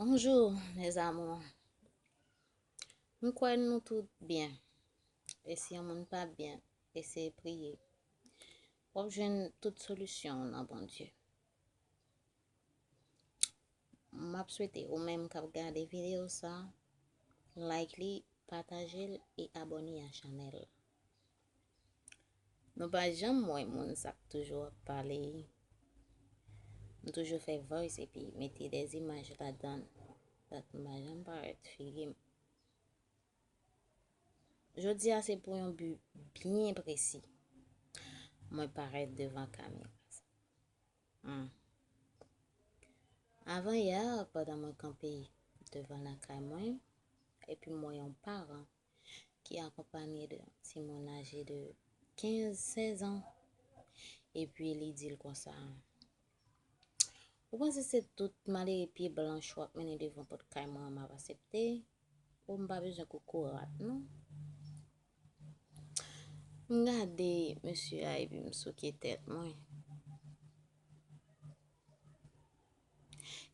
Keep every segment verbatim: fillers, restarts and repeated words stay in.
Bonjou, les amours. M kwè nou tout byen. E si yon moun pa byen, eseye priye. W ap jwenn tout solisyon nan Bondye. M ap swete ou menm k ap gade videyo sa, like li, pataje l e abòne a chanèl. Nou pa janm wè moun sa k toujou ap pale. M toujou fè voice epi mete de imaj ladan l. Dat m pa janm parèt figi m. Jodi a se pou yon bi byen presi. Mwen parèt devan kamera sa. Hmm. Avan yè, pandan mwen kanpe devan lakay mwen, epi m wè yon paran ki akonpanye de yon timoun aje de kenz, sèz an. Epi li di l konsa, "Ou panse se tout malere pye blanch w ap mennen devan pòt kay mwen an m ap aksepte? Ou m pa bezwen kokorat, non." M gade mesye a epi m souke tèt mwen.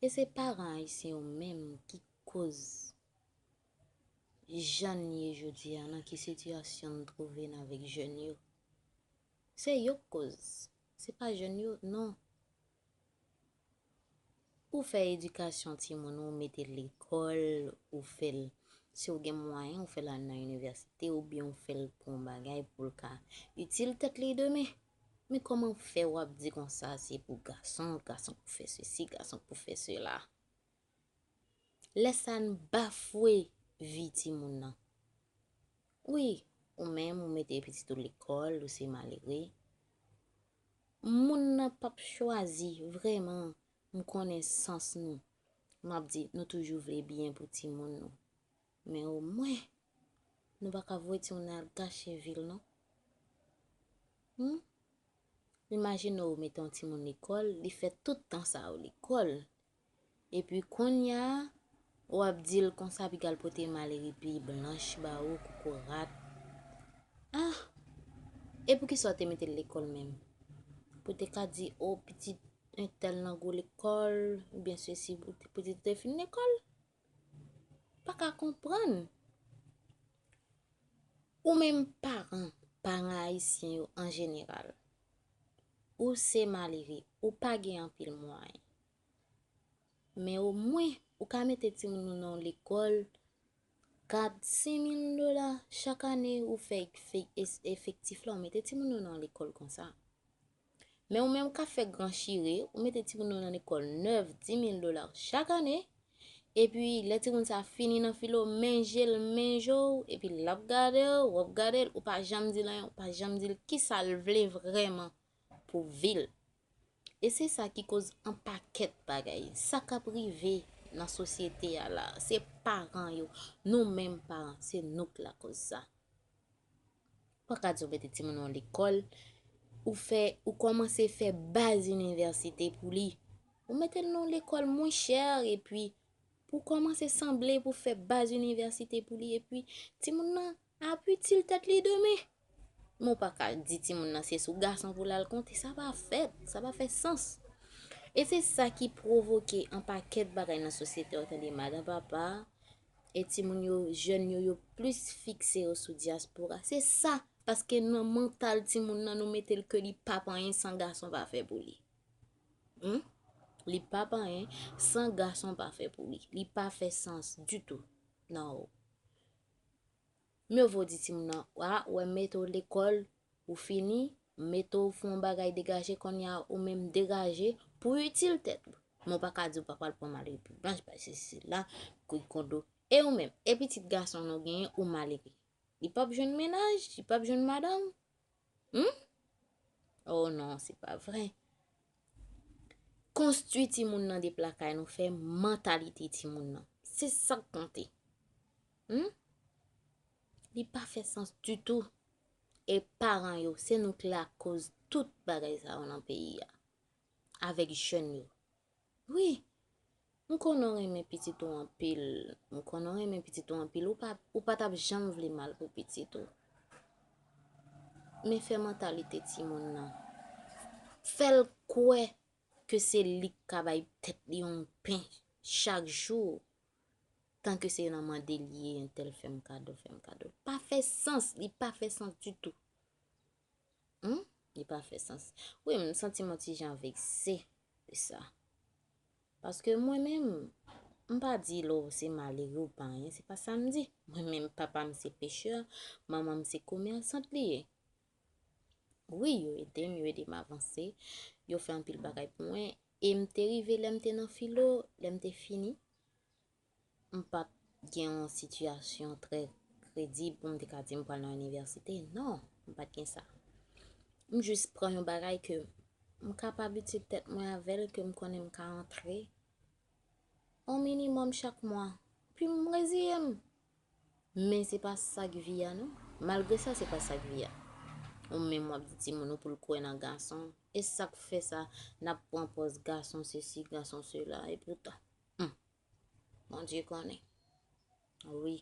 E se paran ayisyen yo menm ki koz jan n ye jodi a, nan ki sitiyasyon n twouve n avèk jèn yo. Se yo k koz. Se pa jèn yo, non. Ou fè edikasyon timoun ou, ou mete l lekòl, ou fè l, si w gen mwayen, ou fè l al nan inivèsite, oubyen ou fè l pou yon bagay pou l ka itil tèt li demen. Men kòman w fè w ap di konsa se pou gason, gason pou fè sesi, gason pou fè sela? Lè sa n bafwe vi timoun nan. Wi, ou menm ou mete pitit ou lekòl, ou se malere. Moun nan p ap chwazi, vrèman, m konnen sans nou. M ap di, nou toujou vle byen pou timoun nou. Men omwen, nou pa ka voye timoun nan al gache vi l, non. Hmm? Imajine w mete yon timoun lekòl, li fè tout tan sa yo lekòl. Epi kounye a, w ap di l konsa piga l pote malere pye blanch ba ou, kokorat. Ah! E poukisa w te mete l lekòl menm? Pou te ka di, o, pitit entèl nan gwo lekòl, oubyen sesi, pou te, pou te, te fin lekòl? Pa ka konprann. Ou menm paran, paran ayisyen yo an jeneral, ou se malere, ou pa gen anpil mwayen. Men omwen, ou ka mete timoun ou nan yon lekòl, kat, senk mil dola chak ane, ou fè, fè es-, efektif la, ou mete timoun ou nan yon lekòl konsa. Men ou menm k ap fè gran chire, ou mete timoun ou nan lekòl nèf, dis mil dola chak ane, epi lè timoun sa fini nan filo, men je l, men je w, epi l ap gade w, w ap gade l, ou pa janm di l anyen, ou pa janm di l kisa l vle vrèman pou vi l. E se sa ki koz yon pakèt bagay. Sa k ap rive nan sosyete a la, se paran yo, nou menm paran, se nou k lakòz sa. Pa ka di w mete timoun nan lekòl, ou fè, ou kòmanse fè baz inivèsite pou li. Ou mete l nan lekòl mwen chè, epi pou kòmanse sanble pou fè baz inivèsite pou li, epi timoun nan ap itil tèt li demen. Men w pa ka di timoun nan se sou gason pou l al konte, sa pa fèt, sa pa fè sans. E se sa ki pwovoke yon pakèt bagay nan sosyete a, w tande madan papa, e timoun yo, jèn yo, yo plis fikse yo sou dyaspora. Se sa, paske nan mantal timoun nan, nou mete l ke li p ap anyen san gason pa fè pou li. Hmm? Li p ap anyen san gason pa fè pou li. Li pa fè sans ditou. Non. Mye vo di timoun nan, a, wè, mete w lekòl, ou fini, mete w fè yon bagay degaje, kounye a ou menm degaje pou itil tèt ou. Men w pa ka di w pa pral pran malere pye blanch, pa sesi la, ki kondo. E ou menm, e pitit gason nou genyen, ou malere. Li p ap jwenn mennaj, li p ap jwenn madanm. Hmm? Oh non, se pa vre. Konstwi timoun nan depi lakay nou, fè mantalite timoun nan. Se sa k konte. Hmm? Li pa fè sans ditou. E paran yo, se nou k lakòz tout bagay sa yo nan peyi a. Avèk jèn yo. Wi. M konnen w renmen pitit ou anpil. M konnen w renmen pitit ou anpil. Ou pa, ou pa t ap janm vle mal pou pitit ou. Men fè mantalite timoun nan. Fè l kwè ke se li k ka bay tèt li yon pen. chak jou, tanke se nan mande l ye, entèl fè m kado, fè m kado. Pa fè sans, li pa fè sans ditou. Hmm? Li pa fè sans. Wi, m santi m yon ti jan vekse de sa. Paske mwen menm, m pa di lè w se malere ou pa anyen, se pa sa m di. Mwen menm, papa m se pechè, manman m se komèsant li ye. Wi, yo ede m, yo ede m avanse, yo fè anpil bagay pou mwen. E m te rive lè m te nan filo, lè m te fini, m pa t gen yon sitiyasyon trè kredib pou m te ka di m pral nan inivèsite. Non, m pa t gen sa. M jis pran yon bagay ke m kapab itil tèt mwen avè l, ke m konnen m ka antre yon minimòm chak mwa. Pi m reziye m. Men se pa sa k vi a, non. Malgre sa, se pa sa k vi a. Ou menm w ap di timoun ou pou l kwè nan gason. E sa k fè sa, n ap pran pòz gason sesi, gason sela, epoutan. Hmm. Bondye konnen. Wi.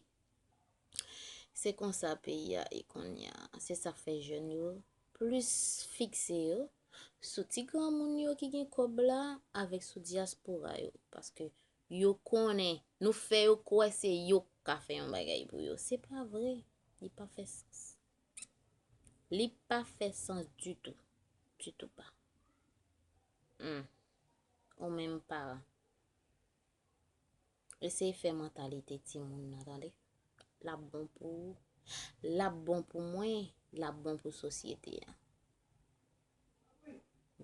Se konsa peyi a ye kounye a. Se sa k fè jèn yo plis fikse yo sou ti granmoun yo ki gen kòb la avèk sou dyaspora yo. Paske yo konnen, nou fè yo kwè se yo k ka fè yon bagay pou yo. Se pa vre. Li pa fè sans. Li pa fè sans ditou. Ditou pa. Hmm. Ou menm paran. Eseye fè mantalite timoun nan, tande. L ap bon pou ou. L ap bon pou mwen. L ap bon pou sosyete a.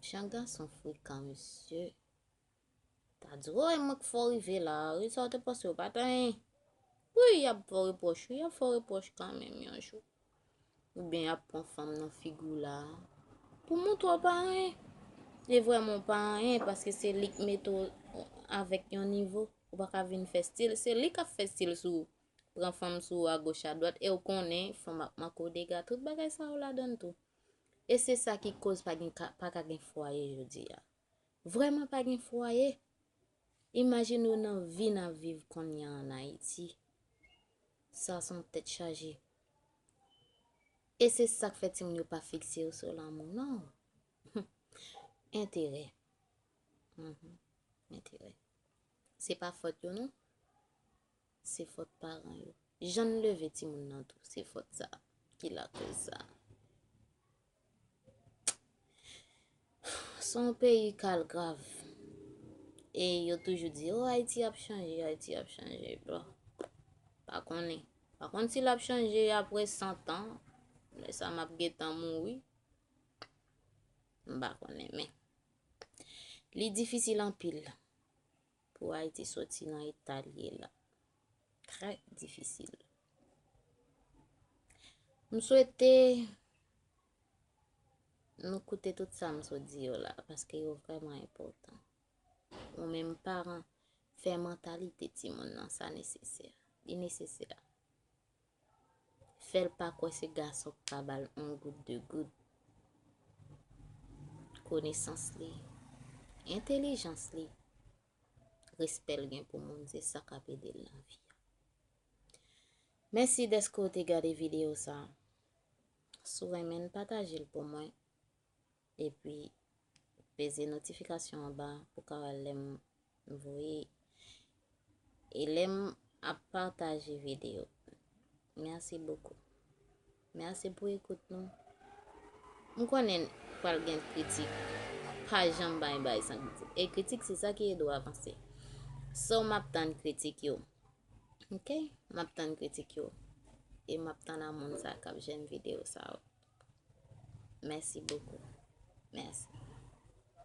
Jan gason frekan, mesye. Ta di, o, e mwen k fè w rive la. Wi, sa w te panse w pa t anyen. Wi, y ap fè w repwòch, wi, y ap fè w repwòch kanmenm yon jou. Oubyen y ap pran fanm nan figi w la pou montre w pa anyen. E vrèman w pa anyen, paske se li k mete w avèk yon nivo. Ou pa ka vin fè stil, se li k ap fè stil sou ou. Pran fanm sou ou agoch adwat, e w konnen fanm ap manke w dega, tout bagay sa yo ladan l tou. E se sa ki koz pa gen ka, pa ka gen fwaye jodi a. Vrèman pa gen fwaye. Imajine w nan vi n ap viv kounye a ann Ayiti. Sa se yon tèt chaje. E se sa k fè timoun yo pa fikse yo sou lanmou, non. Enterè. Mhm. Enterè. Se pa fòt yo, non. Se fòt paran yo. Jan n leve timoun nan tou, se fòt sa ki lakoz sa. Se yon peyi k al grav. E yo toujou di, o, Ayiti ap chanje, Ayiti ap chanje. Bon, pa konnen. Pa konn si l ap chanje apre san tan. Lè sa m ap gentan mouri. M pa konnen, men li difisil anpil pou Ayiti soti nan eta l ye la. Trè difisil. M swete nou koute tout sa m sot di yo la, paske yo vrèman enpòtan. Ou menm paran, fè mantalite timoun nan sa nesesè. Li nesesè. Fè l pa kwè se gason k ka ba l yon goud, de goud. Konesans li, entèlijans li, respè l gen pou moun, se sa k ap ede l nan vi a. Mèsi dèske w te gade videyo sa. Si w renmen l, pataje l pou mwen. Epi, peze notifikasyon anba pou w ka wè lè m voye e lè m ap pataje videyo. Mèsi bokou. Mèsi pou ekout nou. M konnen pral gen kritik. Pa janm bay bay san kritik. E kritik se sa ki ede w avanse. So, m ap tann kritik yo. Ok? M ap tann kritik yo. E m ap tann a moun sa k ap jwenn videyo sa yo. Mèsi bokou. Mèsi.